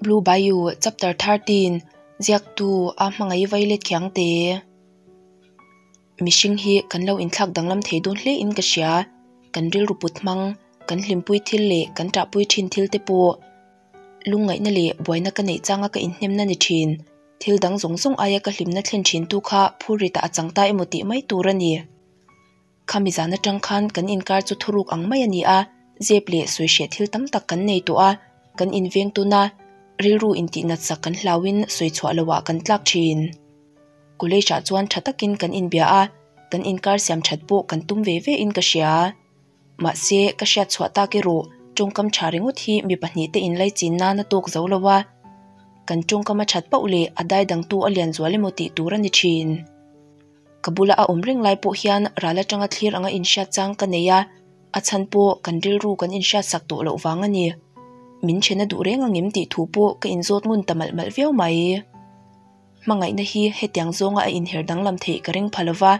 Blue Bayou Chapter 13 Ziaktu a hmangaih vailet khiang te. Mihring hi kan lo inthlak danglam thei dawn hle in ka hria. Kan rilru put hmang, kan hlimpui thil leh kan ṭahpui ṭhin thil te pawh lungngaihna leh buaina ka neih changa ka inhnemna ni ṭhin. Thil dang zawng zawng aia ka hlimna thlen ṭhin tu kha phurrit ah a chang ta emaw tih mai tur a ni. Khami zan atang khan kan inkar chu thuruk ang mai a ni a, zep leh sawihreh thil tam tak kan nei tawh a, kan inveng tun a, rilru intihnat sak kan hlauhin sawi chhuah lohah kan tlak thin. College ah chuan tha takin kan inbia a, kan inkar siam that pawh kan tum ve ve in ka hria. Mahse, ka hriat chhuah tak erawh tawngkam tha ringawt hi mi pahnihte inlaichin nan a tawk zo lo a, kan tawngkam a that pauh leh a daidangtu a lian zual emaw tih tur a ni thin. Ka bula a awm reng lai pawh hian ral atanga thlir anga inhriat chang ka nei a, a chhan pawh kan rilru kan inhriat sak tawh loh vang a ni. Min then a duh reng angem tih thu pawh ka inzawt ngun ta malh malh viau mai. Hmangaihna hi hetiang zawnga a inher danglam theih ka ring pha lova,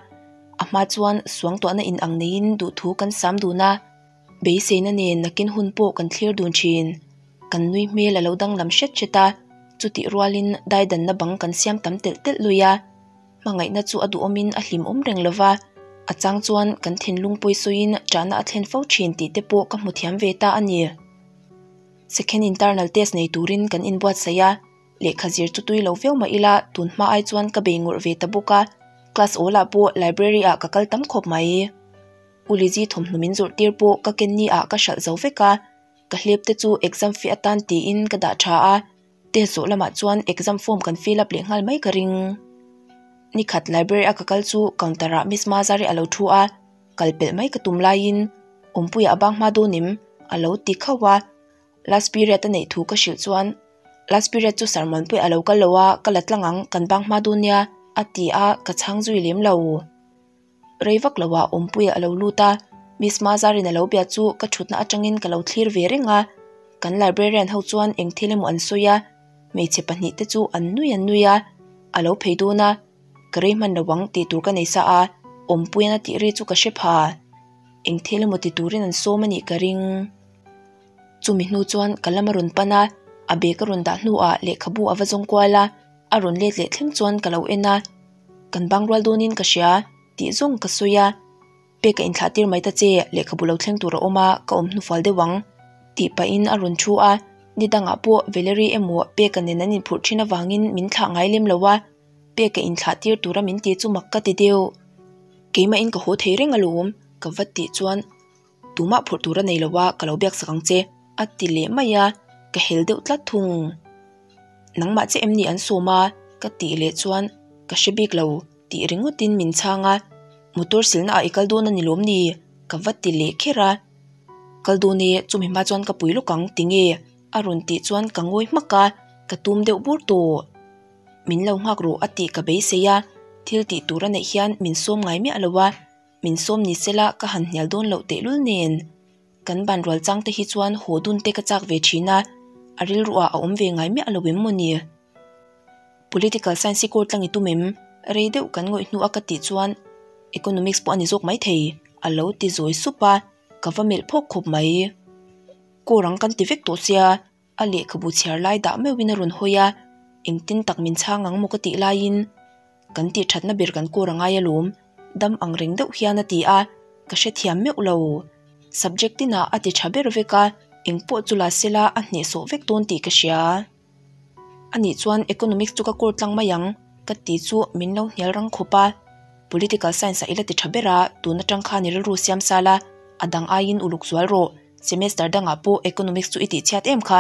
a hma chuan suangtuahna in ang neiin duhthu kan sam dun a, beiseina nen nakin hun pawh kan thlir dun thin. Kan nui hmel a lo danglam hret hret a, chutih rualin daidanna bang kan siam tam telh telh lui a. Hmangaihna chu a duhawmin a hlimawm reng lo va, a chang chuan kan thinlung pawisawiin ṭahna a thlen fo ṭhin tih te pawh ka hmu thiam ve ta a ni. Second internal test nei turin kan inbuatsaih a, lehkha zir chu tui lo viau mah ila tun hma ai chuan ka bei ngawrh ve ta bawk a, class awl ah pawh library ah ka kal tam khawp mai. Ulizi thawmhnaw min zawrh tir pawh ka ken ni ah ka hralh zo vek a, ka hlep te chu exam fee atan tiin ka dah ṭha a. Test zawh lamah chuan exam form kan fill up leh nghal mai ka ring. Nikhat library a ka kal chu counter ah Miss Mazari a lo thu a, kal pelh mai ka tum laiin Awmpuia a bang hma dawn em? a lo ti khauh a, last period a neih thu ka hrilh chuan last period chu sermon pawh a lo kal lo a, ka la tlang ang kan bang hma dawn nia a ti a, ka chhang zui lem lo. Rei vak lo ah Awmpuia a lo lut a, Miss Mazarin a lo bia chu ka thutna atangin ka lo thlir ve reng a, kan librarian ho chuan eng thil emaw an sawi a, hmeichhe pahnih te chu an nui an nui a, a lo phei dawn a, ka rei hman lo ang tih tur ka nei sa a, Awmpuian a tih ri chu ka hre pha, eng thil emaw ti turin an sawm a nih ka ring. Chumi hnu chuan ka lam a rawn pan a, a bag a rawn dah hnuah lehkhabu a va zawng kual a, a rawn let leh thleng chuan ka lo en a. Kan bang rual dawnin ka hria tih zawng ka sawi a, pek a inthlah tir mai ta che, lehkhabu lo thleng tur a awm a, ka awm hnufual deuh ang tih pahin a rawn thu a, ni dangah pawh Valerie emaw peka nen an inphurh thin avangin min thlah ngai lem lo a, pek a inthlah tir tura min ti chu mak ka ti deuh. Keimahin ka haw thei reng alawm ka va tih chuan tumah phurh tur a nei lo a, ka lo biak sak ang che a ti leh mai a, ka hel deuh tlat thung. Nangmah che em ni an sawm a? Ka tih leh chuan ka hre bik lo tih ringawtin min chhang a, motor silna ah i kal dawn a ni lawm ni? Ka va ti leh kher a, Kal dawn e, chumi hma chuan ka pui lawk ang tinge? A rawn tih chuan ka ngawi hmak a, ka tum deuh bur tawh. Min lo nghak rawh a tih ka beisei a, thil tih tur a neih hian min sawm ngai miah lo a, min sawm ni sela ka han hnial dawn loh tehlul nen. Kan ban rual chang te hi chuan haw dun te ka chak ve thin a, a rilruah a awm ve ngai miah lo em maw ni? Political science hi court tlang i tum em? Rei deuh kan ngawih hnu a ka tih chuan Economics pawh a ni zawk maithei a lo ti zawi sup a, ka va melh phawk khawp mai. Court ang kan ti vek tawh sia, a lehkhabu chhiar lai dah meuhin a rawn hawi a, engtin tak min chhang ang maw ka tih laiin kan tih thatna ber kan court a ngai alawm. Dam ang reng deuh hian a ti a, ka hrethiam meuh lo. Subject tinah a ti tha ber vek a, eng pawh chu la sela a hnehsawh vek dawn tih ka hria. Anih chuan Economics chu ka court tlang mai ang ka ti chu min lo hnial rang khawp a. Political Science ah i la ti tha ber a, tun atang khan i rilru siam sal a, a dang aiin uluk zual rawh. Semester dangah pawh Economics chu i tih chhiat em kha.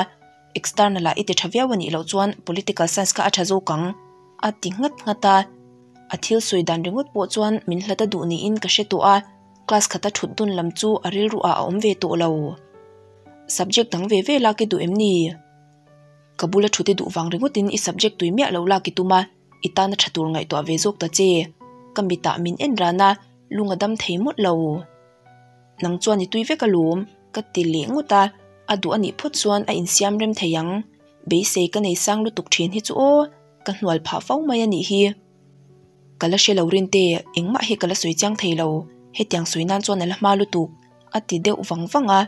External ah i ti tha viau anih loh chuan Political Science kha a tha zawk ang a ti nghat nghat a. A thil sawi dan ringawt pawh chuan min hlat a duh niin ka hre tawh a, class khata thut dun lam chu a rilru ah a awm ve tawh lo. Subject dang ve ve lak i duh em ni? Ka bula thut i duh vang ringawtin i subject tui miah lo lak i tum a, i tana tha tur ngaihtuah ve zawk ta che. Ka mitah min en ran a, lung a dam thei mawlh lo. Nang chuan i tui vek alawm, ka ti leh ngawt a, a duh anih phawt chuan a insiam rem thei ang. Beisei ka nei sang lutuk thin hi chu aw, ka hnual phah fo mai anih hi. Ka la hre lo Rinte, engmah hi ka la sawi chiang thei lo, hetiang sawi nan chuan a la hma lutuk, a ti deuh vang vang a,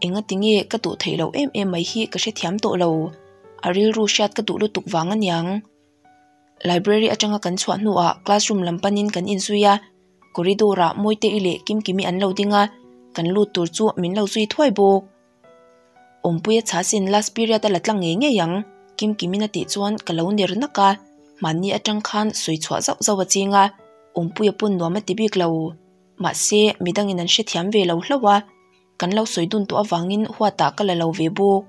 enga tinge ka duh theih loh em em mai hi ka hrethiam tawh lo. A rilru hriat ka duh lutuk vang aniang. Library atanga kan chhuah hnuah classroom lam panin kan inzui a, corridor ah Mawite-i leh Kimkimi an lo ding a, kan lut tur chu min lo zui thuai bawk. Awmpuia chhasin last period a la tlang ngei ngei ang, Kimkimin a tih chuan ka lo ner nak a, mahni atang khan sawi chhuah zauh zauh a ching a, Awmpuia pawn nuam a ti bik lo. Mahse, midangin an hrethiam ve lo hlauh a, kan lo sawi dun tawh avangin huatah ka la lo ve bawk.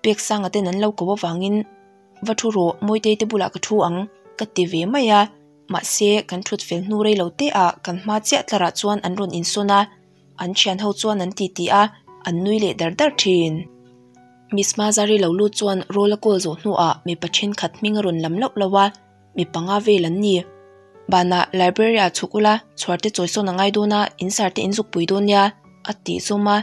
Pek sanga ten an lo ko avangin va thu rawh Mawitei te bulah ka thu ang ka ti ve mai a, mahse kan thut fel hnu rei lo te ah kan hma chiah tlarah chuan an rawn insawn a, an thian ho chuan an titi a, an nui leh dar dar thin. Miss Mazari lo lut chuan roll a call zawh hnuah mipa thenkhat hming a rawn lam loh loh a, mi panga vel an ni. Banah library ah chhuk ula chhuar te chawisawn a ngai dawn a, in sar te in zuk pui dawn nia a tih zawm a.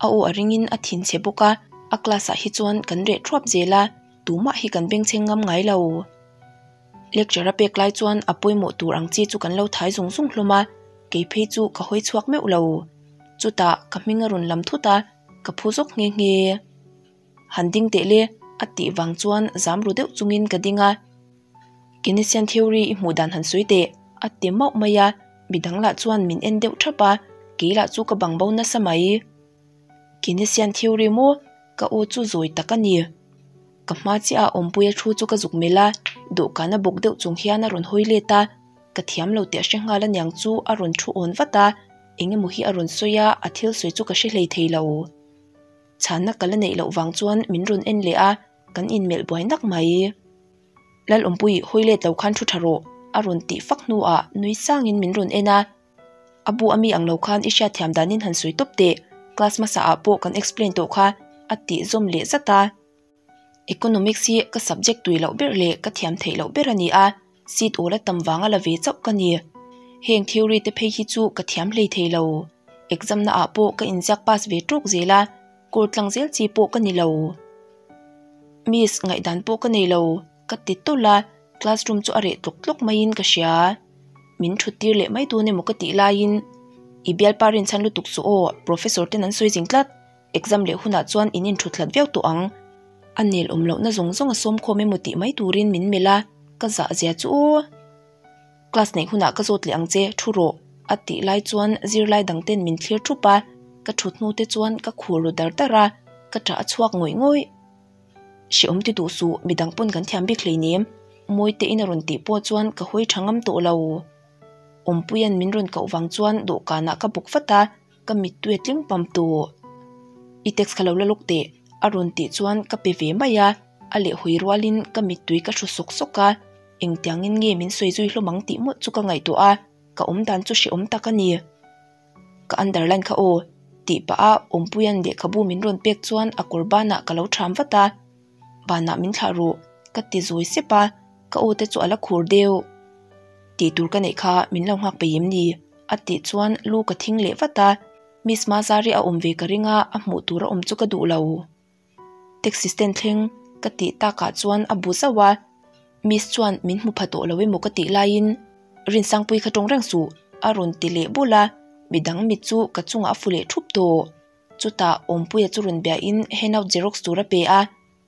A aw a ringin a thinchhe bawk a, a class ah hi chuan kan reh thuap zel a, tumah hi kan bengchheng ngam ngai lo. Lecture a pek lai chuan a pawimawh tur ang chi chu kan lo thai zung zung hlawm a, kei phei chu ka hawi chhuak meuh lo. Chutah ka hming a rawn lam thut a, ka phu zawk nghe nghe. Han ding teh le a tih vang chuan zam ru deuh chungin ka ding a. Keynesian theory i hmuh dan han sawi teh a ti mauh mai a, midang lah chuan min en deuh thap a, kei lah chu ka bang bo nasa mai. Keynesian theory maw? Ka aw chu zawi tak a ni. Ka hma chiah a awmpuia thu chu ka zuk melh a, dawhkan a bawk deuh chung hian a rawn hawi let a, ka thiam lo tih a hre nghal aniang chu a rawn thu awn vat a, eng emaw hi a rawn sawi a, a thil sawi chu ka hre hlei thei lo. Chhanna ka la neih loh vang chuan min rawn en leh a, kan inmelh buai nak mai. Lalawmpui hawi let lo khan thu tha rawh a rawn tih fak hnuah nui sangin min rawn en a. A bu ami ang lo khan i hriatthiam danin han sawi tawp teh, class hmasa ah pawh kan explain tawh kha a tih zawm leh zat a. Economics hi ka subject tui loh ber leh ka thiam theih loh ber a ni a, seat awl a tam vanga la ve chauh ka ni. Heng theory te phei hi chu ka thiam hlei thei lo. Exam na ah pawh ka inziak pass ve tawk zel a, kawr tlang zel chi pawh ka ni lo. Miss, ngaihdan pawh ka nei lo, ka ti tawlh a, classroom chu a reh tlawk tlawk maiin ka hria. Min thut tir leh mai dawn emaw ka tih laiin, I bialpa rinchhan lutuk chu aw, professor ten an sawi zing tlat, exam leh hunah chuan in inthut hlat viau tawh ang. A nel awm lohna zawng zawng a sawm khawm emaw tih mai turin min melh a, ka zah zia chu aw. Class neih hunah ka zawt leh ang che, thu rawh, a tih lai chuan zirlai dang ten min thlir thup a, ka thut hnu te chuan ka khur ru dar dar a, ka ṭah a chhuak ngawih ngawih. Hrehawm ti duh suh, midang pawn kan thiam bik hleinem, Mawite in a rawn tih pawh chuan ka hawi ṭha ngam tawh lo. Awmpuia'n min rawn koh vang chuan dawhkanah ka bawk vat a, ka mittui a tling pam tawh. I text kha lo la lawk teh, a rawn tih chuan ka pe ve mai a, a lehhawi rualin ka mittui ka hru sawk sawk a. Engtiangin nge min sawi zui hlawm ang tih mawlh chu ka ngaihtuah a, ka awm dan chu hrehawm tak a ni. Ka underline kha aw, tih pah a Awmpuia'n lehkhabu min rawn pek chuan a kawr banah ka lo ṭham vat a, Banah min thlah rawh, ka ti zawi sep a, ka aw te chu a la khur deuh. Tih tur ka neih kha min lo nghak peih em ni? a tih chuan lu ka thing leh vat a, Miss Mazari a awm ve ka ring a, a hmuh tur a awm chu ka duh lo. Taxi stand thleng ka tih takah chuan a bu zauh a, Miss chuan min hmu pha tawh lo emaw ka tih laiin Rinsangpui kha tawng reng suh a rawn ti leh bul a, midang mit chu ka chungah a fu leh thup tawh. Chutah Awmpuia chu rawn biahin handout xerox tur a pe a,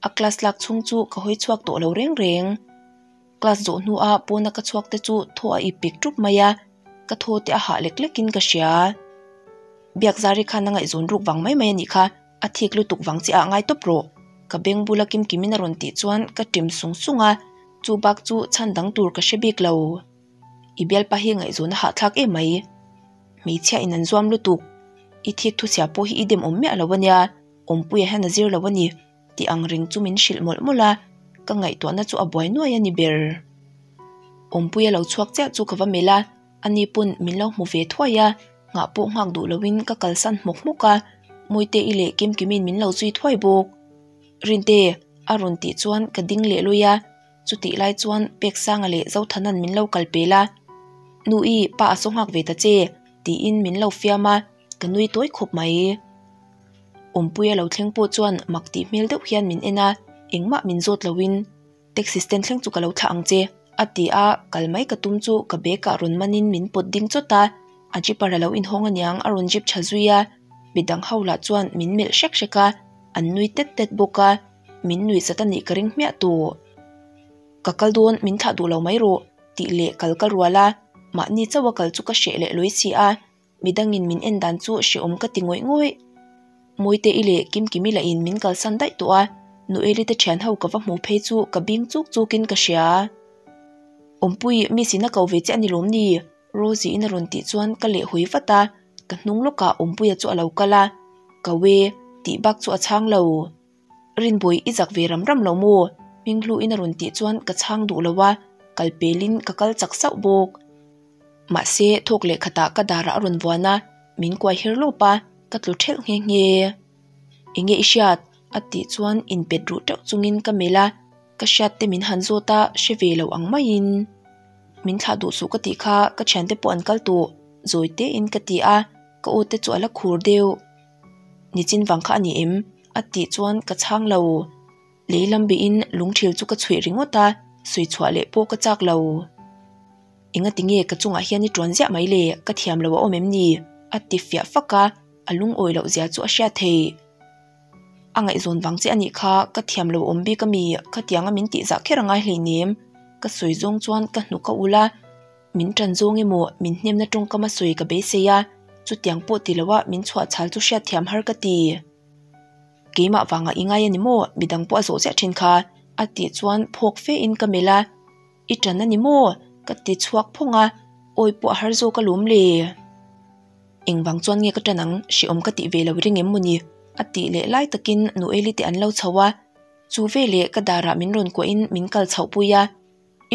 a class lak chhung chu ka hawi chhuak tawh lo reng reng. Class zawh hnua pawna ka chhuak te chu thaw a ip pek ṭup mai a, ka thaw te a hah lek lekin ka hria. Biakzari khan a ngaihzawn ruk vang mai mai a nih kha. A thik lutuk vang chiah ah ngai tawp rawh, ka beng bula kim kimin a rawn tih chuan ka ṭim sung sung a, chu bak chu chhan dang tur ka hre bik lo. I bialpa hi ngaihzawn a hahthlak em mai. Hmeichhia in an zuam lutuk. I thik thuchhia pawh hi i dem awm miah lo a nia, awmpuia hian a zir lo a ni tih ang reng chu min hrilh mawlh mawlh a, ka ngaihtuahna chu a buai nuai a ni ber. Awmpuia lo chhuak chiah chu ka va melh a. Ani pawn min lo hmu ve thuai a, nghah pawh nghak duh loin ka kalsan hmawk hmawk a, Mawite-i leh Kimkimi'n min lo zui thuai bawk. Rinte, a rawn tih chuan ka ding leh lui a, chutih lai chuan Peksanga leh Zothana'n min lo kal pel a, Nu-i, pa a saw nghak ve ta che, tiin min lo fiam a, ka nui tawi khawp mai. Awmpuia lo thleng pawh chuan mak tih hmel deuh hian min en a, engmah min zawt loin. Taxi stand thleng chu ka lo thlah ang che, a ti a, kal mai ka tum chu ka bag ah rawn manin min pawt ding chawt a, a jeeper a lo inhawng aniang a rawn jeep tha zui a, midang ho lah chuan min melh hrek hrek a, an nui tet tet bawk a, Min nuihzat a nih ka ring hmiah tawh. Ka kal dawn min thlah duh lo mai rawh tih leh kal ka rual a, mahni chauha kal chu ka hreh leh lawi si a, midangin min en dan chu hrehawm ka ti ngawih ngawih. Mawite-i leh Kimkimi lahin min kalsan daih tawh a, Noeli te thian ho ka va hmu phei chu ka bing chuk chukin ka hria. Awmpui, Miss in a ko ve che a ni lawm ni? Rosie-in a rawn tih chuan ka lehhawi vat a, ka hnung lawkah Awmpuia chu a lo kal a, Ka we, tih bak chu a chhang lo. Rinbawi i zak ve ram ram lo maw? Hminghluin a rawn tih chuan ka chhang duh lo a, kal pelin ka kal chak sauh bawk. Mahse, thawk leh khatah ka darah a rawn vuan a, min kuai her lawp a, ka tlu thelh nghe nghe. Enge i hriat? a tih chuan inpet ruh teuh chungin ka melh a, ka hriat te min han zawt a, hre ve lo ang maiin. Min thlah duh suh ka tih kha ka thiante pawh an kal tawh, zawi tein ka ti a, ka aw te chu a la khur deuh. Nichin vang kha a ni em? A tih chuan ka chhang lo. Lei lam bihin lungthil chu ka chhuih ringawt a, sawi chhuah leh pawh ka chak lo. Enga tinge ka chungah hian i tuan ziah mai le, ka thiam lo a awm em ni? A ti fiah fak a, a lungawi loh zia chu a hriat thei. A ngaihzawn vang che a nih kha, ka thiam lo awm bik a mi, khatianga min tih zah kher a ngai hleinem. Ka sawi zawng chuan ka hnuk a ulh a. Min tan zawng emaw min hnemna tawngkam a sawi ka beisei a, chutiang pawh ti loa min chhuah chhal chu hriatthiam har ka ti. Keimah vangah i ngai a ni maw, midang pawh a zawh chiah thin kha, a tih chuan phawk fe in ka melh a, I tan a ni maw? ka ti chhuak phawng a, awi pawh a har zawk alawm le. Engvang chuan nge ka tan ang, hrehawm ka tih ve lo ring em maw ni? a tih leh lai takin Noeli te an lo chho a, chu veleh ka darah min rawn kuahin min kal chhoh pui a.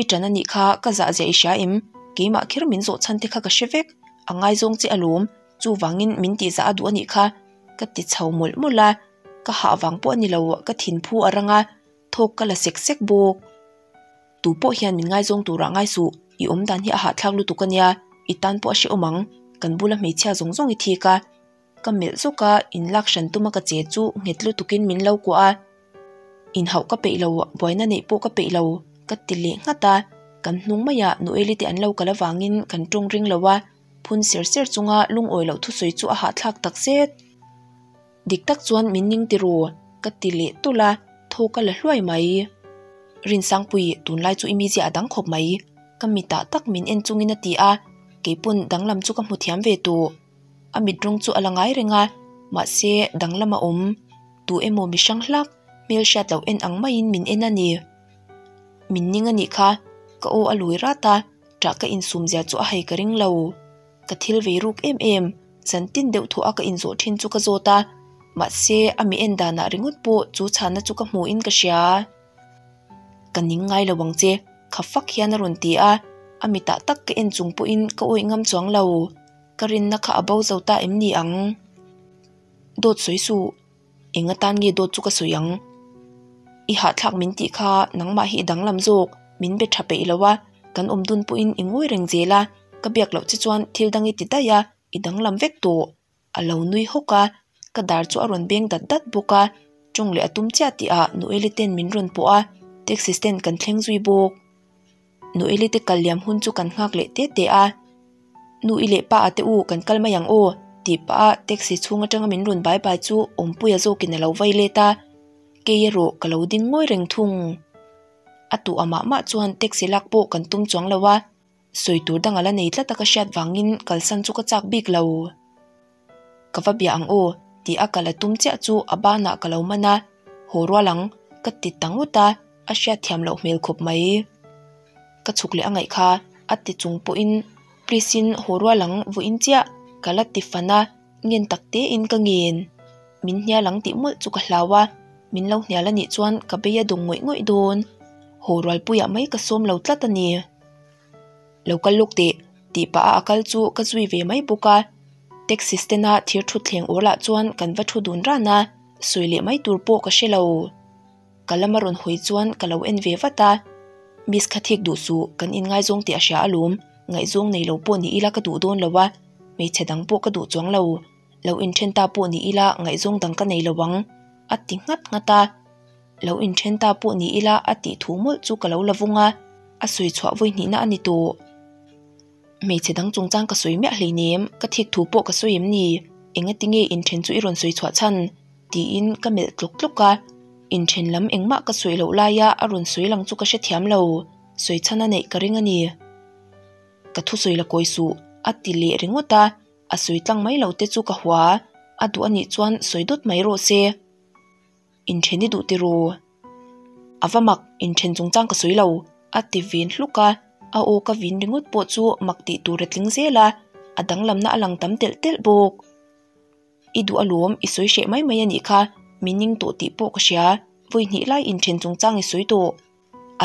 I ṭan a nih kha ka zah ziah i hria em? Keimah kher min zawh chhan te kha ka hre vek, a ngaizawng che alawm, chuvangin min tih zah a duh a nih kha, ka ti chho mawlh mawlh a, ka hah vang pawh a ni lo, ka thinphu a rang a, thawk ka la sek sek bawk. Tu pawh hian min ngaizawng turah ngai suh, i awm dan hi a hahthlak lutuk a nia, i tan pawh a hrehawm ang, kan bula hmeichhia zawng zawng i thik a, Ka melh zawk a, in lak hran tuma ka che chu nghet lutukin min lo kuah a. Inhauh ka peih lo, buaina neih pawh ka peih lo, ka ti leh nghat a. Kan hnung maiah Noeli te an lo kal avangin kan tawng ring lo a, phun ser ser chunga lungawi loh thusawi chu a hahthlak tak zet. Dik tak chuan min ning ti ru, ka ti leh tulh a, thaw ka la hluai mai. Rinsangpui, tunlai chu i mizia a dang khawp mai, ka mitah tak min en chungin a ti a, keipawn danglam chu ka hmu thiam ve tawh. A mit rawng chu a la ngai reng a, mahse danglam a awm. Tu emaw mi hrang hlak, hmel hriat loh en ang maiin min en a ni. Min ning a nih kha, ka aw a lui rat a, ṭah ka insum zia chu a hei ka ring lo. Ka thil vei ruk em em, zantin deuh thuah a ka inzawh ṭhin chu ka zawt a, mahse a mi en danah ringawt pawh chu chhanna chu ka hmuin ka hria. Ka ning ngai lo ang che, kha fak hian a rawn ti a, a mitah tak ka en chung pawhin ka awih ngam chuang lo. Ka rinna kha a bo zo ta em ni ang? Dawt sawi suh. Eng atan nge dawt chu ka sawi ang? I hahthlak min tih kha nangmah hi i danglam zawk, min be tha peih lo a, kan awm dun pawhin i ngawi reng zel a, ka biak loh che chuan thil dang i ti daih a, i danglam vek tawh. A lo nui hawk a, ka dar chu a rawn beng dat dat bawk a, tawng leh a tum chiah tihah Noeli ten min rawn pawh a, taxi stand kan thleng zui bawk. Noeli te kal liam hun chu kan nghak leh te te a, Nu i leh pa a te u kan kal mai ang aw tih pah a taxi chhung atanga min rawn bai bai chu Awmpuia zawkin a lo vai let a, kei erawh ka lo ding ngawi reng thung. A tuh a mah mah chuan taxi lak pawh kan tum chuang lo a, sawi tur dang a la nei tlat a ka hriat vangin kalsan chu ka chak bik lo. Ka va bia ang aw tih a kal a tum chiah chu a banah ka lo man a, haw rual ang ka ti ta ngawt a, a hriat thiam loh hmel khawp mai. Ka chhuk leh a ngaih kha a ti chung pawhin please in haw rual ang vawiin chiah ka la ti fan a, ngen tak tein ka ngen. Min hnial ang tih mawlh chu ka hlau a, min lo hnial anih chuan ka bei a dawng ngawih ngawih dawn. Haw rualpuiah mai ka sawm lo tlat a ni. Lo kal lawk teh tih pah a a kal chu ka zui ve mai bawk a, taxi stand a thir thutthleng awr lah chuan kan va thu dun ran a, sawi leh mai tur pawh ka hre lo. Ka lama rawn hawi chuan ka lo en ve vat a, Miss kha thik duh suh, kan inngaizawng tih a hria alawm, ngaihzawng nei lo pawh ni ila ka duh dawn lo a, hmeichhe dang pawh ka duh chuang lo, lo inthen ta pawh ni ila ngaihzawng dang ka nei lo ang, a ti nghat nghat a. Lo inthen ta pawh ni ila a tih thu mawlh chu ka lo la vung a, a sawi chhuah vawi hnihna a ni tawh. Hmeichhe dang chungchang ka sawi miah hleinem, ka thik thu pawh ka sawi em ni? Engati nge inthen chu i rawn sawi chhuah chhan? tiin ka melh tlawk tlawk a. Inthen lam engmah ka sawi loh laia a rawn sawi lang chu ka hrethiam lo, sawi chhan a neih ka ring a ni. Ka thusawi la kawi suh, a ti leh ringawt a, a sawi tlang mai lo te chu ka hua, a duh a nih chuan sawi dawt mai rawh se. Inthen i duh tiraw? A va mak, inthen chungchang ka sawi lo, a ti vin hluk a, a aw ka vin ringawt pawh chu mak tih tur a tling zel a, a danglamna a lang tam telh telh bawk. I duh alawm, i sawi hreh mai mai a nih kha, min ning tawh tih pawh ka hria, vawi hnih lai inthen chungchang i sawi tawh.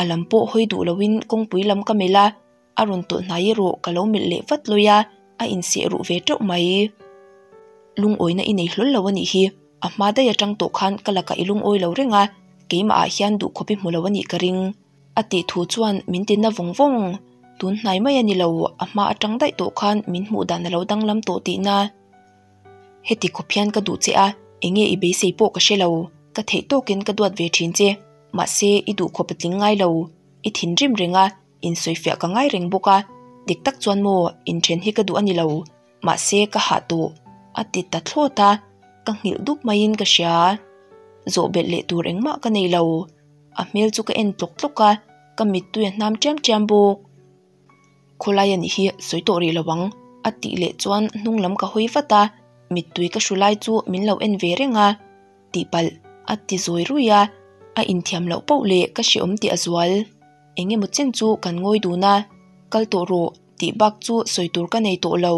A lam pawh hawi duh loin kawngpui lam ka melh a, a rawn tawlh hnai erawh ka lo melh leh vat lawi a, a inseh ruh ve teuh mai. Lungawina i nei hlawl lo a nih hi, a hma daih atang tawh khan ka lakah i lungawi lo reng a, keimah ah hian duhkhawp i hmu lo a nih ka ring. A tih thu chuan min ti na vawng vawng. Tun hnai mai a ni lo, a hma atang daih tawh khan min hmuh dan a lo danglam tawh tihna. Heti khawp hian ka duh che a, enge i beisei pawh ka hre lo, ka theih tawkin ka duat ve thin che, mahse i duh khawp a tling ngai lo, i thinrim reng a, insawifiah ka ngai reng bawk a, dik tak chuan maw inthen hi ka duh a ni lo, mahse ka hah tawh, a ti ta thlawt a, ka nghilh dup maiin ka hria. Zawh belh leh tur engmah ka nei lo, a hmel chu ka en tlawk tlawk a, ka mittui a hnam ṭiam ṭiam bawk. Khawlai a nih hi sawi tawh rih lo ang a tih leh chuan hnung lam ka hawi vat a, mittui ka hru lai chu min lo en ve reng a, tihpalh a ti zawi rui a, a inthiam loh poh leh ka hreawm tih a zual. Eng emaw chen chu kan ngawi dun a, kal tawh rawh tih bak chu sawi tur ka nei tawh lo.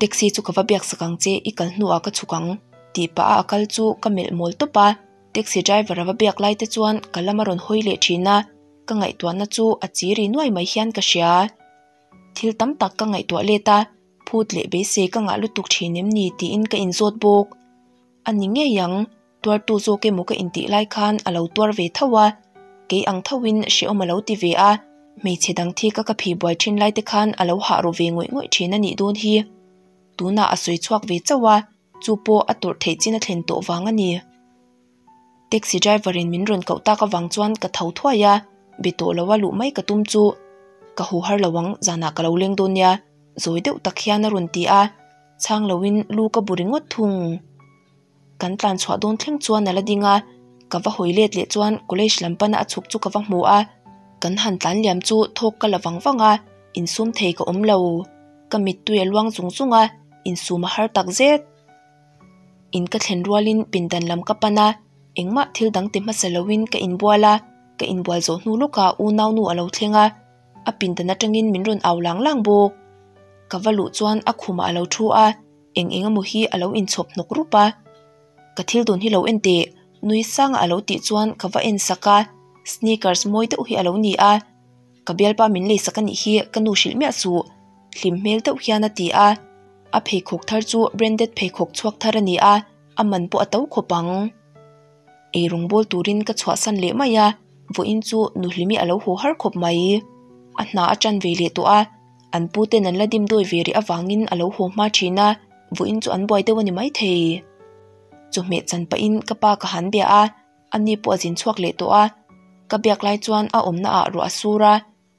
Taxi chu ka va biak sak ang che i kal hnuah ka chhuk ang tih pah a a kal chu ka melh mawl tawp a, taxi driver a va biak lai te chuan ka lam a rawn hawi leh thin a. Ka ngaihtuahna chu a chi ri nuai mai hian ka hria. Thil tam tak ka ngaihtuah let a, phut leh beisei ka ngah lutuk thin em ni tiin ka inzawt bawk. A ni ngei ang, tuartu zawk emaw ka intih lai khan a lo tuar ve tho a, kei ang thoin hrehawm a lo ti ve a, hmeichhe dang thi ka ka phih buai thin lai te khan a lo hah ru ve ngawih ngawih thin a nih dawn hi. Tunah a sawi chhuak ve chauh a, chu pawh a tawrh theih chin a thlen tawh vang a ni. Taxi driver in min rawn koh tak avang chuan ka tho thuai a, be tawh lo a luh mai ka tum chu ka hu har lo ang zanah ka lo leng dawn nia zawi deuh tak hian a rawn ti a, chhang lo in lu ka bu ringawt thung. Kan tlan chhuah dawn thleng chuan a la ding a, ka va hawi let leh chuan college lam pana a chhuk chu ka va hmu a, kan han tlan liam chu thawk ka la vang vang a, insum thei ka awm lo. Ka mittui a luang zung zung a, insum a har tak zet. In ka thlen rualin pindan lam ka pan a, engmah thil dang ti hmasa loin ka inbual a, ka inbual zawh hnu lawkah unaunu a lo thleng a, a pindan atangin min rawn au lang lang bawk. Ka va luh chuan a khumah a lo thu a, eng eng emaw hi a lo inchhawp hnawk rup a. Ka thil dawn hi lo en teh, nui sanga a lo tih chuan ka va en sak a, sneakers mawi deuh hi a lo ni a. Ka bialpa min lei sak a nih hi ka nu hrilh miah suh, hlim hmel deuh hian a ti a. A pheikhawk thar chu branded pheikhawk chhuak thar a ni a, a man pawh a to khawp ang. Eirawng bawl turin ka chhuahsan leh mai a, vawiin chu Nuhlimi a lo haw har khawp mai. A hna a tan ve leh tawh a, an pu ten an la dim dawi ve rih avangin a lo haw hma thin a, vawiin chu an buai deuh a ni maithei. Chawhmeh chan pahin ka pa ka han bia a, ani pawh a zin chhuak leh tawh a, ka biak lai chuan a awmna ah ruah a sur a,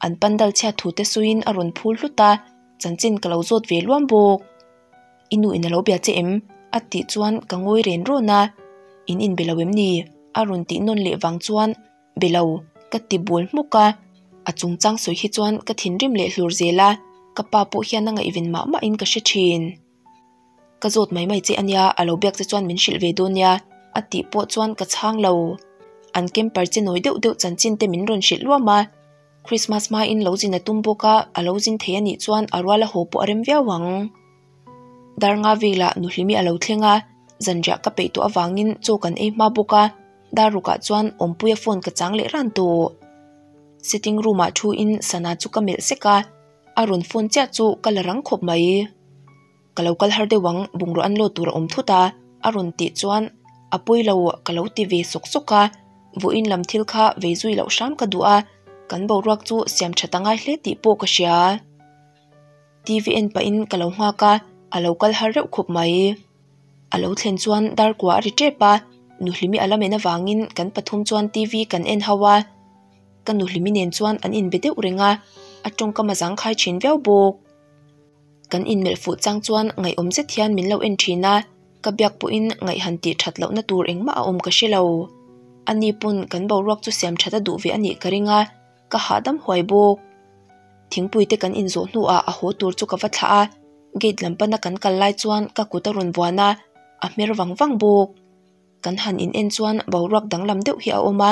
An pandal chhiat thu te suiin a rawn phul hlut a, chanchin ka lo zawt ve luam bawk. I nu in a lo bia che em? A tih chuan ka ngawi ren rawn a, In inbe lo em ni? A rawn tih nawn leh vang chuan be lo ka ti bul hmuk a, a chungchang sawi hi chuan ka thinrim leh hlur zel a, ka pa pawh hian a ngaihven mah mahin ka hre thin. Ka zawt mai mai che ania, a lo biak che chuan min hrilh ve dawn nia, a tih pawh chuan ka chhang lo. An camper che nawi deuh deuh chanchin te min rawn hrilh luam a, Christmas hmain lo zin a tum bawk a, a lo zin thei anih chuan a rual a haw pawh a rem viau ang. Dar nga velah Nuhlimi a lo thleng a, zanriah ka peih tawh avangin chaw kan ei hma bawk a, dar rukah chuan Awmpuia phone ka chang leh ran tawh. Sitting room ah thu in sana chu ka melh sek a. A rawn phone chiah chu ka la rang khawp mai. Ka lo kal har deuh ang, bungraw an load tur a awm thut a, a rawn tih chuan a pawi lo ka lo ti ve sawk sawk a, vawiin lam thil kha vei zui loh hram ka duh a, kan boruak chu siam that a ngai hle tih pawh ka hria. TV en pahin ka lo nghak a, a lo kal har reuh khawp mai. A lo thlen chuan dar kua a ri tep a, Nuhlimi a la men avangin kan pathum chuan TV kan en ho a. Ka nuhlimi nen chuan an inbe deuh reng a, a tawngkam a zangkhai thin viau bawk. Kan inmelh fuh chang chuan ngaihawm zet hian min lo en thin a, Ka biak pawhin ngaih han tih that lohna tur engmah a awm ka hre lo. Ani pawn kan boruak chu siam that a duh ve a nih ka ring a, ka hahdam huai bawk. Thingpui te kan inzawh hnuah a haw tur chu ka va thlah a, gate lam pana kan kal lai chuan ka kut a rawn vuan a, a hmer vang vang bawk. Kan han in en chuan boruak danglam deuh hi a awm a,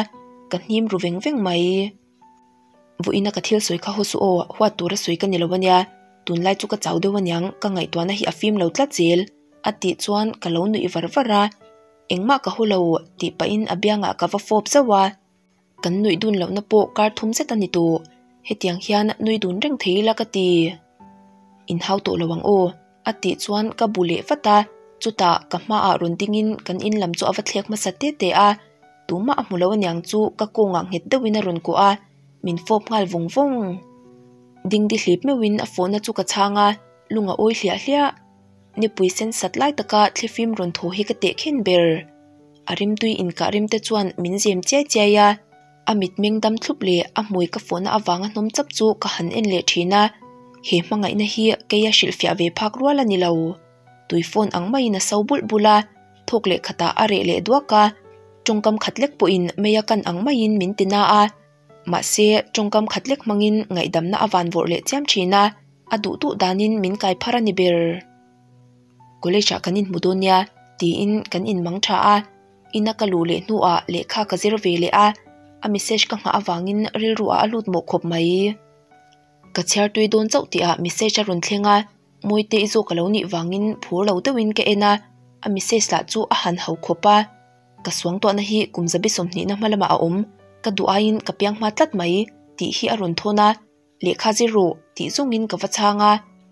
ka hnim ru veng veng mai. Vawiina ka thil sawi kha haw suh aw, huat tura sawi ka ni lo ania, tunlai chu ka chau deuh aniang, ka ngaihtuahna hi a fim lo tlat zel, a tih chuan ka lo nuih var var a, engmah ka haw lo tih pahin a biangah ka va fawp zauh a, kan nuih dun lohna pawh kar thum zet a ni tawh, hetiang hian nui dun reng thei ila ka ti. Inhau tawh lo ang aw, A tih chuan ka bu leh vat a, chutah ka hmaah rawn dingin kan in lam chu a va thlek hmasa te te a, tumah a hmu lo aniang chu ka kawngah nghet deuhin a rawn kuah a, min fawp nghal vawng vawng. Dingdi hlip meuhin a fawhna chu ka chhang a, lung a awi hliah hliah. Nipui sen sat lai taka thlifim rawn thaw hi ka teh khin ber. A rimtui inkah rim te chuan min zem chiai chiai a. A mitmeng dam thlup leh a hmui ka fawhna avanga hnawm chap chu ka han en leh thin a, he hmangaihna hi keia hrilhfiah ve phak rual a ni lo. Tui phone ang maiin a so bulh bulh a, thawk leh khatah a reh leh duak a, tawngkam khat lek pawhin mei a kan ang maiin min ti na a, mahse tawngkam khat lek hmangin ngaihdamna a van vawrh leh chiam thin a, a duh duh danin min kai phar a ni ber. College ah kan inhmu dawn nia tiin kan inmang tha a. Ina ka luh leh hnuah lehkha ka zir ve leh a, a message ka nghah avangin rilru ah a lut mawh khawp mai. Ka chhiar tui dawn chauh tihah message a rawn thleng a, Mawite i zawk a lo nih vangin phur lo deuhin ka en a, a message lah chu a han ho khawp a. Ka suangtuahna hi kum zabi sawmhnihna hma lamah a awm, ka duh aiin ka piang hma tlat mai tih hi a rawn thawn a. Lehkha zir rawh tih zawngin ka va chhang a,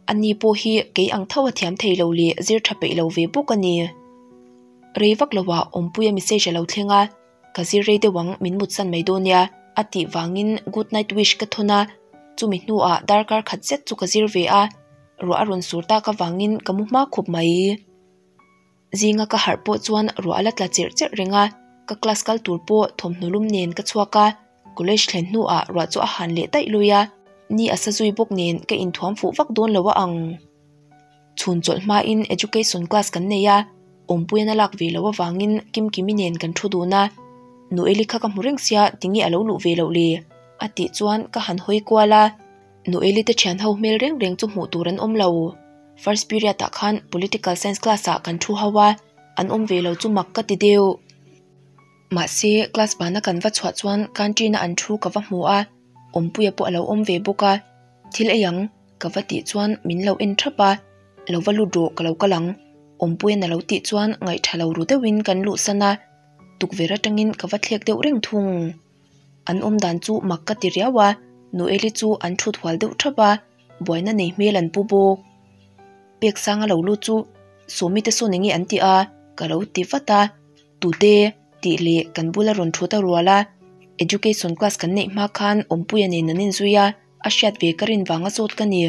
ani pawh hi kei ang tho a thiam thei lo leh zir tha peih lo ve bawk a ni. Rei vak loah Awmpuia message a lo thleng a, ka zir rei deuh ang min mutsan mai dawn nia a tih vangin good night wish ka thawn a, chumi hnuah darkar khat zet chu ka zir ve a, ruah a rawn sur tak avangin ka mu hma khawp mai. Zinga ka harh pawh chuan ruah a la tla cherh cherh reng a, ka class kal tur pawh thawmhnaw lum nen ka chhuak a, college thlen hnuah ruah chu a han leh daih lui a, ni a sa zui bawk nen ka inthuam fuh vak dawn lo a ang. Chhun chawlh hmain education class kan nei a, awmpuian a lak ve loh avangin Kimkimi nen kan thu dun a, Noeli kha ka hmu reng sia tinge a lo luh ve loh le? a tih chuan ka han hawi kual a. Noeli te thian ho hmel reng reng chu hmuh tur an awm lo. First period ah khan political science class ah kan thu ho a, an awm ve lo chu mak ka ti deuh. Mahse class bana kan va chhuah chuan canteen a an thu ka va hmu a, Awmpuia pawh a lo awm ve bawk a, thil ei ang ka va tih chuan min lo en thap a, lo va lut rawh ka lo kal ang Awmpuia'n a lo tih chuan ngaihtha lo ru deuhin kan luhsan a, tukverh atangin ka va thlek deuh reng thung. An awm dan chu mak ka ti riau a, Noeli chu an thut hual deuh thap a, buaina nei hmel an pu bawk. Pek sanga lo lut chu Sawmi te sawn enge an ti a, ka lo ti vat a, Tute tih leh kan bula rawn thut a rual a, Education class kan neih hma khan Awmpuia nen an inzui a, a hriat ve ka rin vanga zawt ka ni.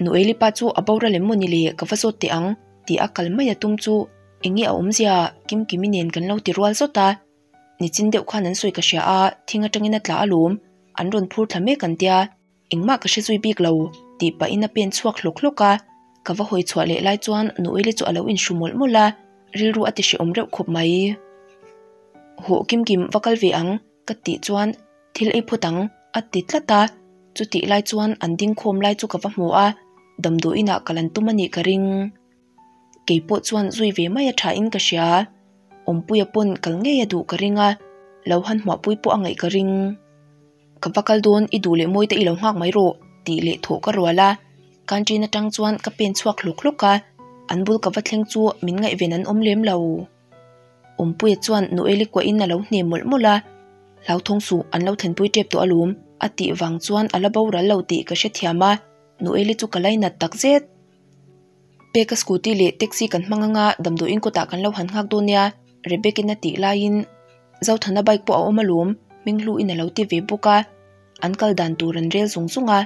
Noeli pa chu a boral em maw ni le ka va zawt teh ang tih a kal mai a tum chu enge a awmzia Kimkimi nen kan lo ti rual zawt a. Nichin deuh khan an sawi ka hria a, thing atangin a tla alawm, an rawn phur thla mek an tia, engmah ka hre zui bik lo, tih pahin a pen chhuak hlawk hlawk a, ka va hawi chhuah leh lai chuan Noeli chu a lo inhru mawlh mawlh a, rilru a ti hrehawm reuh khawp mai. Hawh kim kim va kal ve ang ka tih chuan thil ei phawt ang a ti tlat a, chutih lai chuan an ding khawm lai chu ka va hmu a, damdawiinah ka lan tum a nih ka ring. Kei pawh chuan zui ve mai a tha in ka hria. Awmpuia pawn kal ngei a duh ka ring a, lo han hmuahpui pawh a ngaih ka ring. Ka va kal dawn i duh leh mawi te i lo nghak mai rawh tih leh thawh ka rual a. Canteen atang chuan ka pen chhuak hlawk hlawk a, an bul ka va thleng chu min ngaihven an awm lem lo. Awmpuia chuan Noeli kuahin a lo hnem mawlh mawlh a, Hlauthawng suh an lo thlenpui tep tawh alawm a tih vang chuan a la boral lo tih ka hrethiam a, Noeli chu ka lainat takzet. Peka scooty leh taxi kan hmang anga damdawiin kawtah kan lo han nghak dawn nia, Rebecca-in a tih laiin Zothana bike pawh a awm alawm, Hminghluin a lo ti ve bawk a, an kal dan tur an rel zung zung a,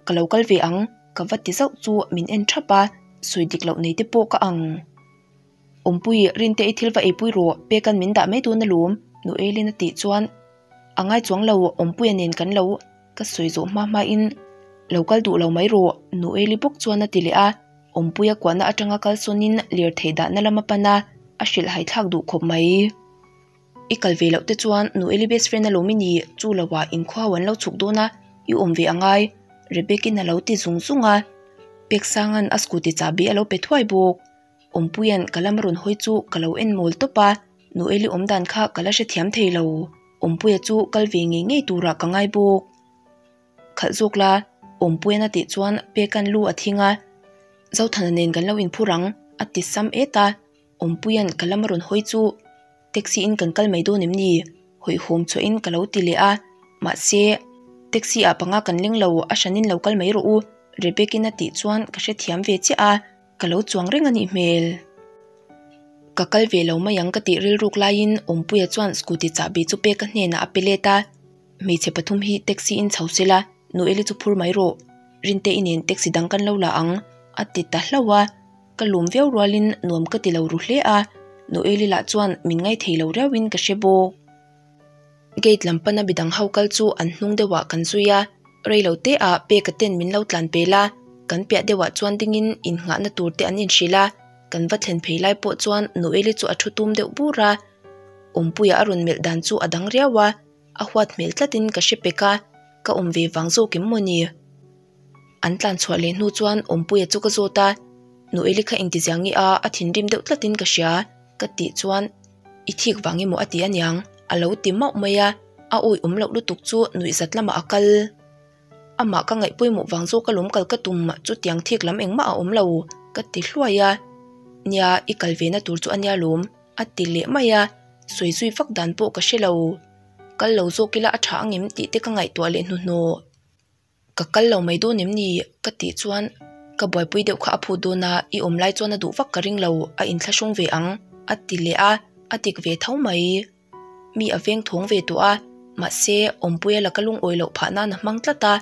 Ka lo kal ve ang, ka va ti zauh chu min en thap a, sawi dik loh nei te pawh ka ang. Awmpui, Rinte i thil va eipui rawh, Peka'n min dah mai dawn alawm, Noelin a tih chuan a ngai chuang lo, Awmpuia nen kan lo. Ka sawi zawh hma hmain, Lo kal duh lo mai rawh, Noeli bawk chuan a ti leh a. Awmpuia kuahna atanga kalsawnin lirthei dahna lam a pan a, a hrilh haithlak duh khawp mai. I kal ve loh te chuan nu Eli best friend alawm i ni, chu lo ah inkhua ho an lo chhuk dawn a, i awm ve angai, Rebecca-in a lo ti zung zung a. Peksanga'n a scooty chahbi a lo pe thuai bawk. Awmpuia'n ka lam a rawn hawi chu ka lo en mawl tawp a, nu Eli awm dan kha ka la hrethiam thei lo. Awmpuia chu kal ve ngei ngei turah ka ngai bawk. Khalh zawk la, Awmpuia'n a tih chuan Peka'n lu a thing a, Zothana nen kan lo inphur ang, a ti sam et a. Awmpuia'n ka lam a rawn hawi chu taxi in kan kal mai dawn em ni? Hawihhawm chhuahin ka lo ti leh a, mahse taxi ah panga kan leng lo, a hranin lo kal mai rawh u, Rebecca-in a tih chuan ka hrethiam ve chiah a, ka lo chuang reng a nih hmel. Ka kal ve lo mai ang ka tih rilruk laiin Awmpuia chuan scooty chahbi chu pek a hnenah a pe let a, hmeichhe pathum hi taxi in chho sela, Noeli chu phur mai rawh, Rinte i nen taxi dang kan lo la ang, a ti ta hlauh a. Ka lum viau rualin nuam ka ti lo ru hle a, Noeli lah chuan min ngaithei lo riauin ka hre bawk. Gate lam pana midang ho kal chu an hnung deuhah kan zui a, rei lo te ah Peka ten min lo tlan pel a, kan piah deuhah chuan dingin innghahna tur te an inhrilh a, kan va thlen phei lai pawh chuan Noeli chu a thu tum deuh bur a, Awmpuia a rawn melh dan chu a dang riau a, a huat hmel tlatin ka hre pek a, ka awm ve vang zawk em maw ni? An tlan chhuah leh hnu chuan Awmpuia chu ka zawt a, Noeli kha engtizia nge a, a thinrim deuh tlatin ka hria ka tih chuan i thik vang emaw a ti aniang a lo ti mauh mai a, a awi awm loh lutuk chu nuihzat lamah a kal. Amah ka ngaih pawimawh vang zawk alawm kal ka tum chutiang thik lam engmah a awm lo ka ti hluai a, nia i kal ve na tur chu ania lawm a ti leh mai a, sawi zui vak dan pawh ka hre lo. Kal lo zawk ila a tha angem tih te ka ngaihtuah leh hnuhnawh. Ka kal lo mai dawn em ni? Ka tih chuan ka buaipui deuh kha a phut dawn a, i awm lai chuan a duh vak ka ring lo, a inthlahrung ve ang, a ti leh a, a dik ve tho mai. Mi a veng thawng ve tawh a, mahse Awmpuia laka lungawi loh phah nan a hmang tlat a,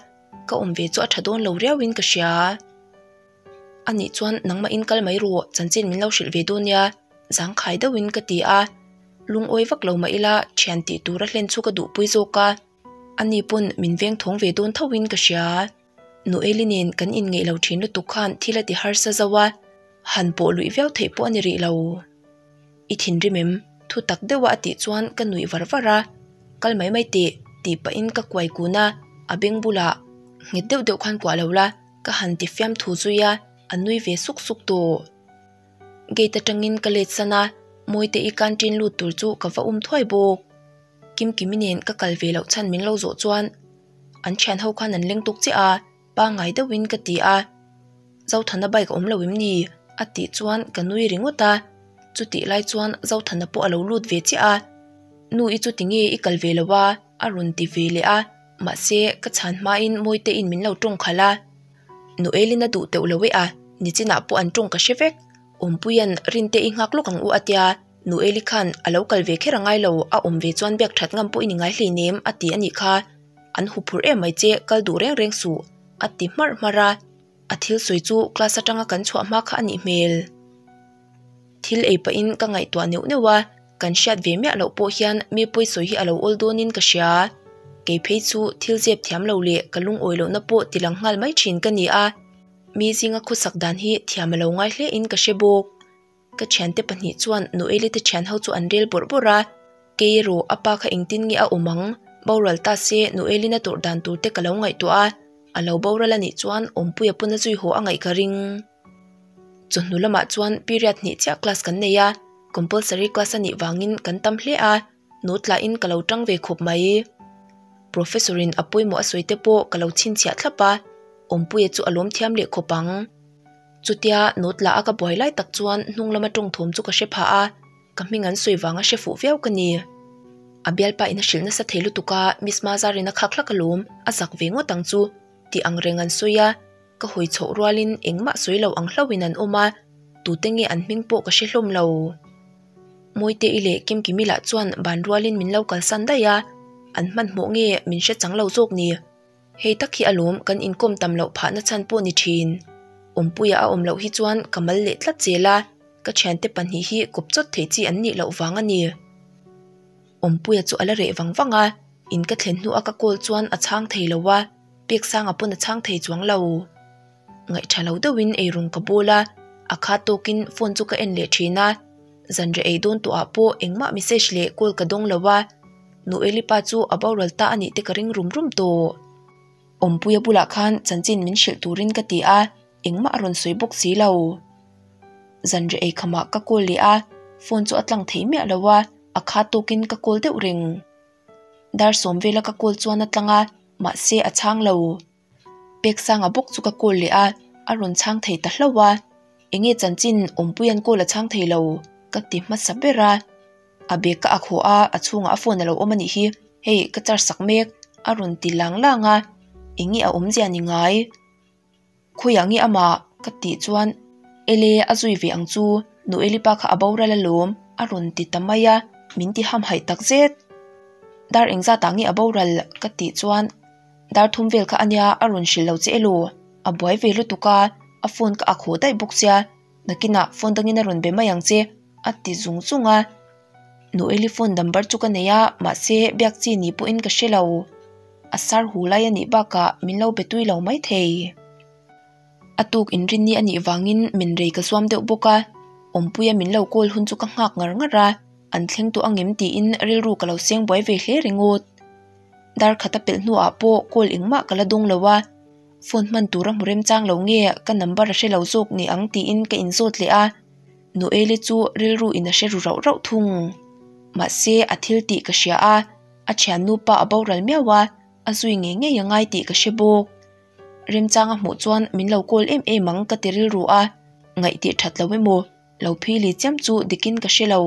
ka awm ve chu a tha dawn lo riauin ka hria. A nih chuan nangmahin kal mai rawh, chanchin min lo hrilh ve dawn nia, zangkhai deuhin ka ti a, lungawi vak lo mah ila thian tih tura hlen chu ka duhpui zawk a. Ani pawn min veng thawng ve dawn tho in ka hria. Noeli nen kan inngeih lo thin lutuk khan thil a ti harsa zo a, han pawh luih viau theih pawh a ni rih lo. I thinrim em? Thu tak deuh a a tih chuan ka nuih var var a, Kal mai mai teh tih pahin ka kuai kun a, a beng bulah nghet deuh deuh khan kuah lo la ka han ti fiam thu zui a, a nui ve suk suk tawh. Gate atangin ka let san a, Mawite-i canteen lut tur chu ka va um thuai bawk. Kimkimi nen ka kal ve loh chhan min lo zawh chuan an thian ho khan an leng tawk chiah a, pangngai deuhin ka ti a. Zothana bike a awm lo em ni? a tih chuan ka nui ringawt a, chutih lai chuan Zothana pawh a lo lut ve chiah a, Nu i chu tinge i kal ve lo a? a rawn ti ve leh a, mahse ka chhan hmain Mawitein min lo tawng khalh a. Noelin a duh teuh lo e a, nichinah pawh an tawng ka hre vek. Awmpuia'n Rinte i nghak lawk ang u a tia, Noeli khan a lo kal ve kher a ngai lo, a awm ve chuan biak that ngam pawh i ni ngai hleinem a ti a nih kha. An huphurh em mai che, kal duh reng reng suh a ti hmarh hmarh a. A thil sawi chu class atanga kan chhuah hma kha a nih hmel. Thil ei pahin ka ngaihtuah neuh neuh a, kan hriat ve miah loh pawh hian mi pawisawi hi a lo awl dawnin ka hria. Kei phei chu thil zep thiam lo leh ka lungawi lohna pawh ti lang nghal mai thin ka ni a, mi zinga khawsak dan hi thiam a lo ngai hle in ka hre bawk. Ka thiante pahnih chuan Noeli te thian ho chu an rel bawrh bawrh a, kei erawh a pa kha engtin nge a awm ang, boral ta se Noelin a tawrh dan tur te ka lo ngaihtuah a, a lo boral a nih chuan Awmpuia pawn a zui haw a ngaih ka ring. Chawhnu lamah chuan period hnih chiah class kan nei a, compulsory class a nih vangin kan tam hle a, note lahin ka lo tang ve khawp mai. Professor in a pawimawh a sawi te pawh ka lo chhinchhiah thlap a, Awmpuia chu a lawm thiam leh khawp ang. Chutia note lah a ka buai lai tak chuan hnung lama tawng thawm chu ka hre phah a, ka hming an sawi vanga hre fuh viau ka ni. A bialpa in a hrilh nasa thei lutuk a, Miss Mazarin a khak hlak alawm, a zak ve ngawt ang chu tih ang reng an sawi a. Ka hawi chhoh rualin engmah sawi lo ang hlauhin an awm a, tute nge an hming pawh ka hre hlawm lo. Mawite-i leh Kimkimi lah chuan ban rualin min lo kalsan daih a, an hmanhmawh nge min hre chang lo zawk ni. Hei tak hi alawm kan inkawm tam loh phahna chhan pawh ni thin. Awmpuia a awm loh hi chuan ka mal leh tlat zel a, ka thiante pahnih hi kawp chawt thei chi an nih loh vang a ni. Awmpuia chu a la reh vang vang a, in ka thlen hnu a ka call chuan a chhang thei lo a. Peksanga pawn a chhang thei chuang lo. Ngaihṭha lo deuhin eirawng ka bawl a, a khat tawkin phone chu ka en leh ṭhin a. Zanriah ei dawn tawhah pawh engmah message leh call ka dawng lo a, Noeli pa chu a boral ta a nih te ka ring rum rum tawh. Awmpuia bulah khan chanchin min hrilh turin ka ti a, engmah a rawn sawi bawk si lo. Zanriah ei khamah ka call leh a, phone chu a tlang thei miah lo a, a khat tawkin ka call deuh reng. Dar sawm vela ka call chuan a tlang a, mahse a chhang lo. Peksanga bawk chu ka call leh a, a rawn chhang thei ta hlauh a. Enge chanchin Awmpuia'n call a chhang thei lo ka ti hmasa ber a. A bag ka ak haw a, a chhungah a phone a lo awm a nih hi, hei ka charge sak mek a rawn ti lang lang a, enge a awmzia ni ngai? Khawiah nge amah? ka tih chuan Ele a zui ve ang chu, Noeli pa kha a boral alawm a rawn ti ta mai a, min ti hamhaih tak zet. Dar engzatah nge a boral? ka tih chuan Dar thum vel kha ania a rawn hrilh lo che elaw? A buai ve lutuk a, a phone ka ak haw daih bawk sia, nakinah phone dangin a rawn be mai ang che a ti zung zung a. Noeli phone number chu ka nei a, mahse biak chi ni pawhin ka hre lo. A sar hu lai a nih bakah min lo be tui lo maithei. A tuk inrinni a nih vangin min rei ka zuam deuh bawk a, Awmpuia min lo call hun chu ka nghak ngar ngar a, an thleng tawh angem tiin rilru ka lo seng buai ve hle ringawt. Dar khat a pelh hnuah pawh call engmah ka la dawng lo a, phone hman tura hmu remchang lo nge ka number a hre lo zawk ni ang tiin ka inzawt leh a, Noeli chu rilru in a hre ru rauh rauh thung. Mahse a thil tih ka hria a, a thiannu pa a boral miau a, a zui ngei ngei a ngai tih ka hre bawk. Remchang a hmuh chuan min lo call em em ang ka ti rilru a, ngaih tih that lo emaw lo phili chiam chu dikin ka hre lo.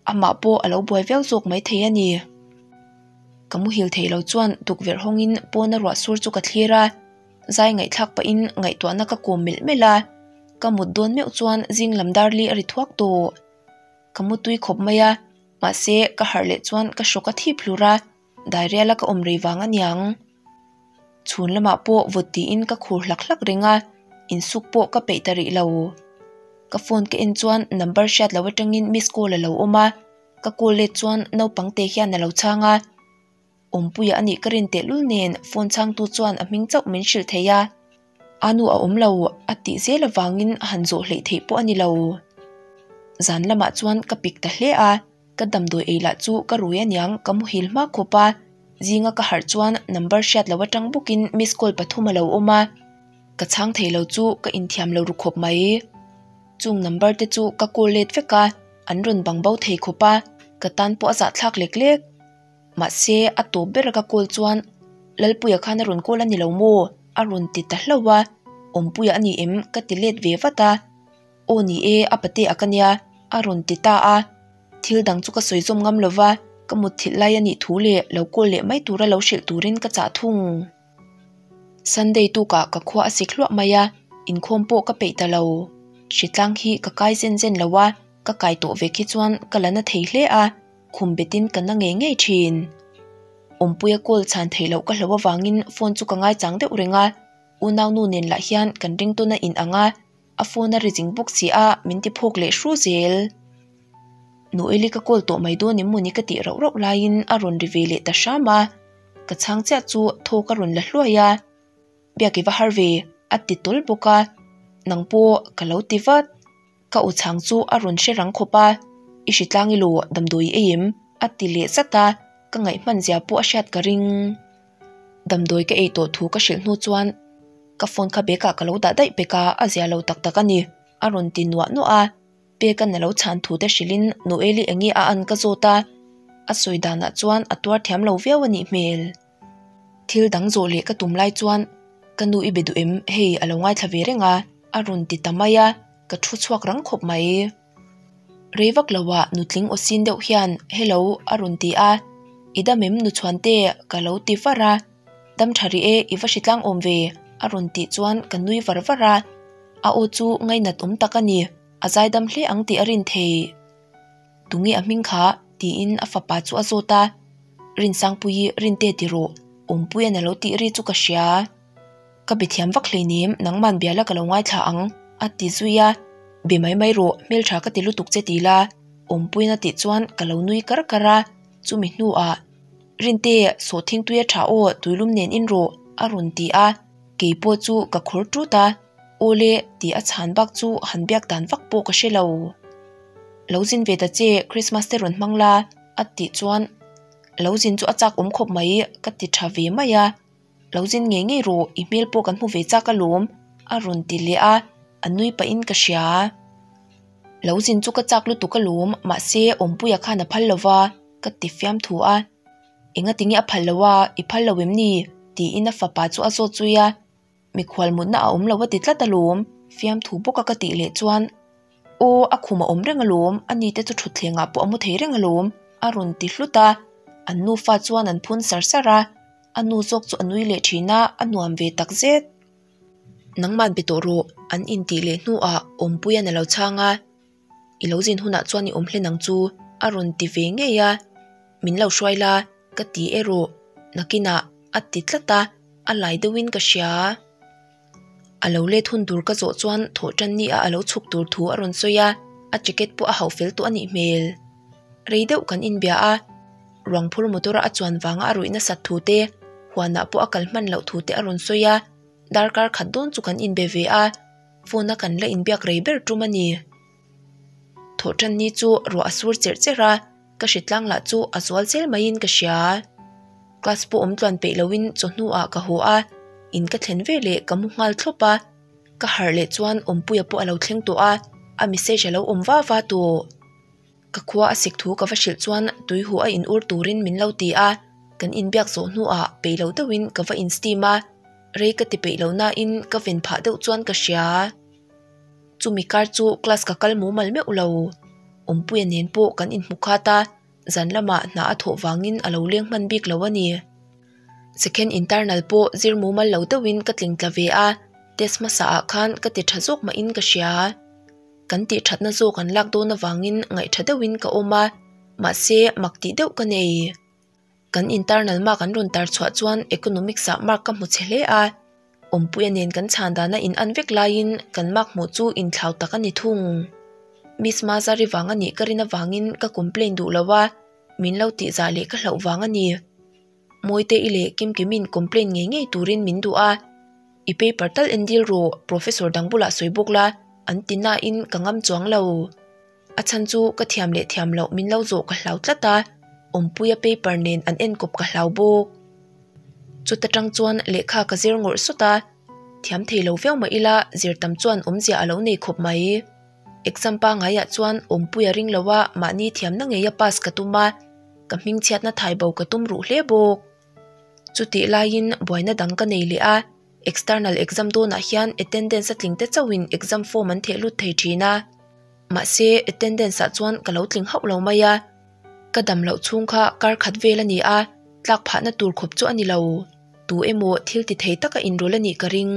Amah pawh a lo buai viau zawk maithei a ni. Ka muhil thei lo chuan tukverh hawngin pawna ruah sur chu ka thlir a, zai ngaihthlak pahin ngaihtuahna ka kawm melh melh a, ka mut dawn meuh chuan zing lam dar li a ri thuak tawh. Ka mu tui khawp mai a, mahse ka harh leh chuan ka hrawk a thip hlur a, Dairiala ka awm rei vang aniang. Chhun lamah pawh vawt tiin ka khur hlak hlak reng a, insuk pawh ka peih ta rih lo. Ka phone ka en chuan number hriat loh atangin miss call a lo awm a, ka call let chuan naupang te hian a lo chhang a. Awmpuia a nih ka rin tehlul nen phone chhangtu chuan a hming chauh min hrilh thei a. A nu a awm lo a tih zel avangin a han zawh hleih theih pawh a ni lo. Zan lamah chuan ka pik ta hle a. Ka damdawi ei lah chu ka rui aniang ka muhil hma khawp a, zinga ka harh chuan number hriat lo atang bawkin miss call pathum a lo awm a, ka chhang thei lo chu ka inthiam lo ru khawp mai. Chung number te chu ka call let vek a, an rawn bang bo thei khawp a, ka tan pawh a zahthlak lek lek. Mahse a tawp ber a ka call chuan Lalpuia khan a rawn call a ni lo maw? a rawn ti ta hlauh a, Awmpuia a ni em? ka ti let ve vat a. Aw ni e, a pate a ka nia, a rawn ti ta a. Thil dang chu ka sawi zawm ngam lo va, ka mutthilh lai a nih thu leh lo call leh mai tura lo hrilh turin ka chah thung. Sunday tukah ka khua a sik hluah mai a, inkhawm pawh ka peih ta lo. Hritlang hi ka kai zen zen lo a, ka kai tawh ve khi chuan ka la na thei hle a, khum betin ka na ngei ngei thin. Awmpuia call chhan theih loh ka hloh avangin phone chu ka ngaichang deuh reng a, unaunu nen lah hian kan ringtawn a inang a, A phone a ri zing bawk si a, min ti phawk leh hru zel. Noeli ka call tawh mai dawn em mawni ka tih rauh rauh laiin a rawn ri ve leh ta hram a, ka chhang chiah chu thaw ka rawn la hluai a. Biak i va har ve, a ti tawl bawk a, nang pawh ka lo ti vat. Ka aw chhang chu a rawn hre rang khawp a, I hritlang i law, damdawi i ei em? a ti leh zat a, ka ngaih hman zia pawh a hriat ka ring. Damdawi ka ei tawh thu ka hrilh hnu chuan ka phone kha bag ah ka lo dah daih pek a, a zia lo tak tak a ni, a rawn ti nuah nuah a. Pek an a lo chhan thu te hrilhin Noeli enge a an ka zawt a, a sawi danah chuan a tuar thiam lo viau a nih hmel. Thil dang zawh leh ka tum lai chuan ka nu i be duh em hei a lo ngaithla ve reng a, a rawn ti ta mai a, ka thu chhuak rang khawp mai. Rei vak lo ah nutling aw sin deuh hian hello a rawn ti a, I dam em nu chhuante ka lo ti var a, dam tha rih e i va hritlang awm ve a rawn tih chuan ka nui var var a, a aw chu ngainat awm tak a ni, a zaidam hle ang tih a rin thei. Tunge a hming kha? tiin a fapa chu a zawt a, Rinsangpuii Rinte ti rawh Awmpuia'n a lo tih ri chu ka hria. Ka be thiam vak hleinem, nangman biala ka lo ngaithla ang, a ti zui a. Be mai mai rawh, hmeltha ka ti lutuk che ti la, Awmpuiin a tih chuan ka lo nui kar kar a, chumi hnuah, Rinte, sawhthing tui a tha aw, tuilum nen in rawh, a rawn ti a, keipawh chu ka khawr tut a. Awle tih a chhan bak chu han biak dan vak pawh ka hre lo. Lo zin ve ta che, Christmas te rawn hmang la a tih chuan lo zin chu a chak awm khawp mai ka ti tha ve mai a. Lo zin ngei ngei rawh, i hmel pawh kan hmu ve chak alawm a rawn ti leh a, a nui pahin ka hria. Lo zin chu ka chak lutuk alawm, mahse Awmpuia khan a phal lo va ka ti fiam thu a. Enga tinge a phal lo a, i phal lo em ni? tiin a fapa chu a zawt zui a. Mikhual mutna a awm lo a ti tlat alawm, fiamthu bawka ka tih leh chuan, Aw, a khum a awm reng alawm, ani te chu thutthlengah pawh a mu thei reng alawm, a rawn ti hlut a. An nufa chuan an phun sar sar a, a nu zawk chu a nui leh thin a, a nuam ve tak zet. Nangman be tawh rawh, an intih leh hnuah Awmpuia'n a lo chhang a. I lo zin hunah chuan i awm hlen ang chu a rawn ti ve ngei a, min lo hruai la ka ti erawh nakinah a ti tlat a, a lai deuhin ka hria. A lo let hun tur ka zawh chuan thawh tan ni a a lo chhuk tur thu a rawn sawi a, a jacket pawh a hauh fel tawh a nih hmel. Rei deuh kan inbia a, ruang phur motor a a chuan vanga a ruih nasat thu te, huanah pawh a kal hman loh thu te a rawn sawi a, darkar khat dawn chu kan inbe ve a. Phone a kan la inbiak rei ber tum a ni. Thawhtan ni chu ruah a sur cherh cherh a, ka hritlang lah chu a zual zel maiin ka hria. Class pawh awm tluan peih loin chawhnu ah ka haw a, in ka thlen ve leh ka mu nghal thlawp a. Ka harh leh chuan Awmpuia pawh a lo thleng tawh a, a message a lo awm va va tawh. Ka khua a sik thu ka va hrilh chuan tui huh a in ur turin min lo ti a, kan inbiak zawh hnuah peih lo deuhin ka va in steam a, rei ka ti peih lo nain ka ven phah deuh chuan ka hria. Chumi kar chu class ka kal mumal meuh lo, Awmpuia nen pawh kan inhmu khat a, zan lamah hna a thawh vangin a lo leng hman bik lo a ni. Second internal pawh zir mumal lo deuhin ka tling tla ve a, test hmasa ah khan ka ti tha zawk mahin ka hria. Kan tih thatna zawk an lak dawn avangin ngaihtha deuhin ka awm a, mahse mak tih deuh ka nei. Kan internal mark an rawn tar chhuah chuan economics ah mark ka hmu chhe hle a, Awmpuia nen kan chhan dana in an vek laiin kan mark hmuh chu inthlau tak a ni thung. Miss Mazari vang a nih ka rin avangin ka complain duh lo a, min lo tih zah leh ka hlauh vang a ni. Mawite i leh Kimkimin complain ngei ngei turin min duh a, I paper tal en dil rawh, professor dang bulah sawi bawk la, an ti nain ka ngam chuang lo. A chhan chu ka thiam leh thiam loh min lo zawh ka hlau tlat a, Awmpuia paper nen an enkawp ka hlau bawk. Chuta tang chuan lehkha ka zir ngawrh sawt a, thiam thei lo viau mah ila zir tam chuan awmzia a lo nei khawp mai. Exam pangaiah chuan Awmpuia ring lo a mahni thiamna ngeia pass ka tum a, ka hmingchhiatna thai bo ka tum ruh hle bawk. Chutih laiin buaina dang ka nei leh a, external exam dawnah hian attendance a tling te chauhin exam form an theh lut thei thin a. Mahse attendance ah chuan ka lo tling hauh lo mai a, ka dam loh chhung kha kar khat vel a ni a, tlak phahna tur khawp chu a ni lo. Tu emaw thil ti thei taka inrawlh a nih ka ring.